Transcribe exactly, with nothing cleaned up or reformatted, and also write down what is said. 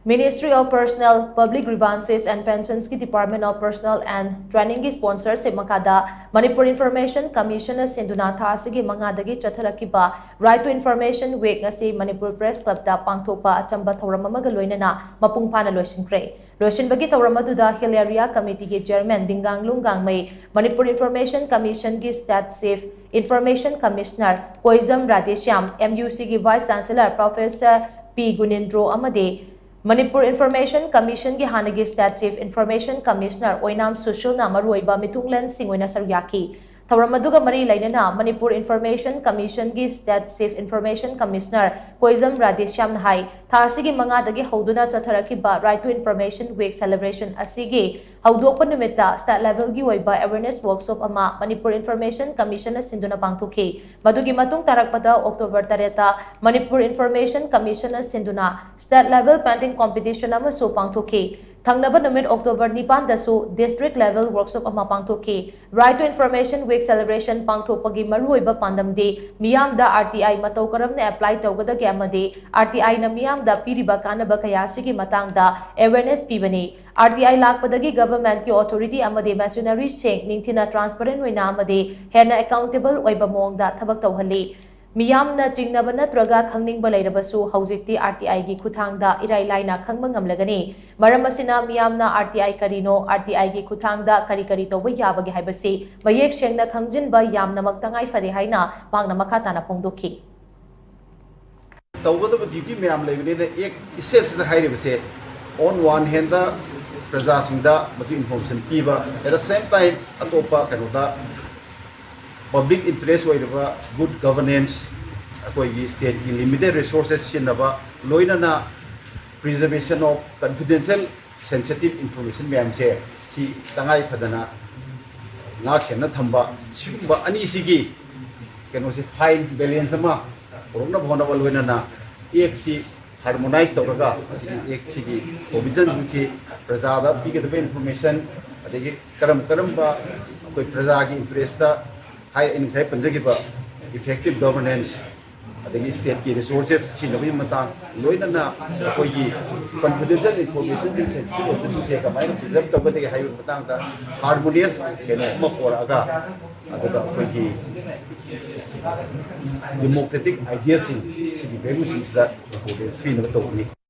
Ministry of Personnel, Public Grievances and Pensions ꯀꯤ Department of Personnel and Training ꯒꯤ sponsorship ꯃꯈꯥꯗ Manipur Information Commission ꯅ ꯁꯤꯟꯗꯨꯅ ꯊꯥ ꯑꯁꯤꯒꯤ ꯃꯉꯥꯗꯒꯤ ꯆꯠꯊꯔꯛꯈꯤꯕ Right to Information Week ꯉꯁꯤ Manipur Press Club ꯇ ꯄꯥꯡꯊꯣꯛꯄ ꯑꯆꯝꯕ ꯊꯧꯔꯝ ꯑꯃꯒ ꯂꯣꯏꯅꯅ ꯃꯄꯨꯡ ꯐꯥꯅ ꯂꯣꯏꯁꯤꯟꯈ꯭ꯔꯦ꯫ ꯂꯣꯏꯁꯤꯟꯕꯒꯤ ꯊꯧꯔꯝ ꯑꯗꯨꯗ Hill Area Committee ꯒꯤ Chairman ꯗꯤꯡꯒꯥꯡꯂꯨꯡ ꯒꯥꯡꯃꯩ, Manipur Information Commission ꯒꯤ State Chief Information Commissioner ꯀꯣꯏꯖꯝ Radheshyam, M U C ꯒꯤ Vice Chancellor Professor P ꯒꯨꯅꯤꯟꯗ꯭ꯔꯣ ꯑꯃꯗꯤ Manipur Information Commission ꯒꯤ ꯍꯥꯟꯅꯒꯤ State Chief Information Commissioner ꯑꯣꯏꯅꯥꯝ ꯁꯨꯁꯤꯜꯅ ꯃꯔꯨꯑꯣꯏꯕ ꯃꯤꯊꯨꯡꯂꯦꯟꯁꯤꯡ ꯑꯣꯏꯅ ꯁꯔꯨꯛ ꯌꯥꯈꯤ꯫ ꯊꯧꯔꯝ ꯑꯗꯨꯒ ꯃꯔꯤ ꯂꯩꯅꯅ Manipur Information Commission ꯒꯤ State Chief Information Commissioner ꯀꯣꯏꯖꯝ ꯔꯥꯙꯦꯁ꯭ꯌꯥꯝꯅ ꯍꯥꯏ, ꯊꯥ ꯑꯁꯤꯒꯤ ꯃꯉꯥꯗꯒꯤ ꯍꯧꯗꯨꯅ ꯆꯠꯊꯔꯛꯈꯤꯕ Right to Information Week celebration ꯑꯁꯤꯒꯤ ꯍꯧꯗꯣꯛꯄ ꯅꯨꯃꯤꯠꯇ state level ꯒꯤ ꯑꯣꯏꯕ awareness workshop ꯑꯃ Manipur Information Commission ꯅ ꯁꯤꯟꯗꯨꯅ ꯄꯥꯡꯊꯣꯛꯈꯤ꯫ ꯃꯗꯨꯒꯤ ꯃꯇꯨꯡ ꯇꯥꯔꯛꯄꯗ October ꯇꯔꯦꯠꯇ Manipur Information Commission ꯅ ꯁꯤꯟꯗꯨꯅ state level painting competition ꯑꯃꯁꯨ ꯄꯥꯡꯊꯣꯛꯈꯤ꯫ ꯊꯪꯅꯕ ꯅꯨꯃꯤꯠ October ꯅꯤꯄꯥꯟꯗꯁꯨ district level workshop ꯑꯃ ꯄꯥꯡꯊꯣꯛꯈꯤ꯫ Right to Information Week celebration ꯄꯥꯡꯊꯣꯛꯄꯒꯤ ꯃꯔꯨꯑꯣꯏꯕ ꯄꯥꯟꯗꯝꯗꯤ ꯃꯤꯌꯥꯝꯗ R T I ꯃꯇꯧ ꯀꯔꯝꯅ apply ꯇꯧꯒꯗꯒꯦ ꯑꯃꯗꯤ R T I ꯅ ꯃꯤꯌꯥꯝꯗ ꯄꯤꯔꯤꯕ ꯀꯥꯟꯅꯕ ꯀꯌꯥ ꯑꯁꯤꯒꯤ ꯃꯇꯥꯡꯗ awareness ꯄꯤꯕꯅꯤ꯫ R T I ꯂꯥꯛꯄꯗꯒꯤ government ꯀꯤ authority ꯑꯃꯗꯤ machinery ꯁꯤꯡ ꯅꯤꯡꯊꯤꯅ transparent ꯑꯣꯏꯅ ꯑꯃꯗꯤ ꯍꯦꯟꯅ accountable ꯑꯣꯏꯕ ꯃꯑꯣꯡꯗ ꯊꯕꯛ ꯇꯧꯍꯜꯂꯤ꯫ ꯃꯤꯌꯥꯝꯅ ꯆꯤꯡꯅꯕ ꯅꯠꯇ꯭ꯔꯒ ꯈꯪꯅꯤꯡꯕ ꯂꯩꯔꯕꯁꯨ ꯍꯧꯖꯤꯛꯇꯤ R T I ꯒꯤ ꯈꯨꯠꯊꯥꯡꯗ ꯏꯔꯥꯏ ꯂꯥꯏꯅ ꯈꯪꯕ ꯉꯝꯂꯒꯅꯤ꯫ ꯃꯔꯝ ꯑꯁꯤꯅ ꯃꯤꯌꯥꯝꯅ R T I ꯀꯔꯤꯅꯣ, R T I ꯒꯤ ꯈꯨꯠꯊꯥꯡꯗ ꯀꯔꯤ ꯀꯔꯤ ꯇꯧꯕ ꯌꯥꯕꯒꯦ ꯍꯥꯏꯕꯁꯤ ꯃꯌꯦꯛ ꯁꯦꯡꯅ ꯈꯪꯖꯤꯟꯕ ꯌꯥꯝꯅꯃꯛ ꯇꯉꯥꯏ ꯐꯔꯦ ꯍꯥꯏꯅ ꯃꯍꯥꯛꯅ ꯃꯈꯥ ꯇꯥꯅ ꯐꯣꯡꯗꯣꯛꯈꯤ꯫ ꯇꯧꯒꯗꯕ duty ꯃꯌꯥꯝ ꯂꯩꯕꯅꯤꯅ, Act itself ꯁꯤꯗ ꯍꯥꯏꯔꯤꯕꯁꯦ on one hand ꯗ ꯄ꯭ꯔꯖꯥꯁꯤꯡꯗ ꯃꯗꯨ information ꯄꯤꯕ, at the same time ꯑꯇꯣꯞꯄ ꯀꯩꯅꯣꯗ public interest ꯑꯣꯏꯔꯤꯕ good governance, ꯑꯩꯈꯣꯏꯒꯤ state ꯀꯤ limited resources ꯁꯤꯖꯤꯟꯅꯕ, ꯂꯣꯏꯅꯅ preservation of confidential sensitive information ꯃꯌꯥꯝꯁꯦ ꯁꯤ ꯇꯉꯥꯏ ꯐꯗꯅ ꯉꯥꯛ ꯁꯦꯟꯅ ꯊꯝꯕ, ꯁꯤꯒꯨꯝꯕ ꯑꯅꯤꯁꯤꯒꯤ ꯀꯩꯅꯣꯁꯦ, fine balance ꯑꯃ ꯄꯨꯔꯛꯅꯕ ꯍꯣꯠꯅꯕ, ꯂꯣꯏꯅꯅ Act ꯁꯤ harmonize ꯇꯧꯔꯒ, ꯃꯁꯤꯒꯤ Act ꯁꯤꯒꯤ provision ꯁꯤꯡꯁꯤ ꯄ꯭ꯔꯖꯥꯗ ꯄꯤꯒꯗꯕ information, ꯑꯗꯒꯤ ꯀꯔꯝ ꯀꯔꯝꯕ ꯑꯩꯈꯣꯏ ꯄ꯭ꯔꯖꯥꯒꯤ interest ꯇ ꯍꯥꯏ, ꯑꯩꯅ ꯉꯁꯥꯏ ꯄꯟꯖꯈꯤꯕ effective governance, ꯑꯗꯒꯤ ꯁ꯭ꯇꯦꯠꯀꯤ ꯔꯤꯁꯣꯔꯁꯦꯁ ꯁꯤꯖꯤꯟꯅꯕꯒꯤ ꯃꯇꯥꯡ, ꯂꯣꯏꯅꯅ ꯑꯩꯈꯣꯏꯒꯤ ꯀꯟꯐꯤꯗꯦꯟꯁꯤꯌꯦꯜ ꯏꯟꯐꯣꯔꯃꯦꯁꯟꯁꯤꯡ ꯁꯦꯟꯁꯤꯇꯤꯚ ꯑꯣꯏꯕꯁꯤꯡꯁꯦ ꯀꯃꯥꯏꯅ ꯄ꯭ꯔꯤꯖꯔꯕ ꯇꯧꯒꯗꯒꯦ ꯍꯥꯏꯕꯒꯤ ꯃꯇꯥꯡꯗ ꯍꯥꯔꯃꯣꯅꯤꯌꯁ ꯀꯩꯅꯣ ꯑꯃ ꯄꯣꯔꯛꯑꯒ, ꯑꯗꯨꯒ ꯑꯩꯈꯣꯏꯒꯤ ꯗꯦꯃꯣꯀ꯭ꯔꯦꯇꯤꯛ ꯑꯥꯏꯗꯤꯌꯥꯁꯤꯡ, ꯁꯤꯒꯤ ꯚꯦꯂꯨꯁꯤꯡꯁꯤꯗ ꯏꯝꯄꯣꯔꯇꯦꯟꯁ ꯄꯤꯅꯕ ꯇꯧꯒꯅꯤ꯫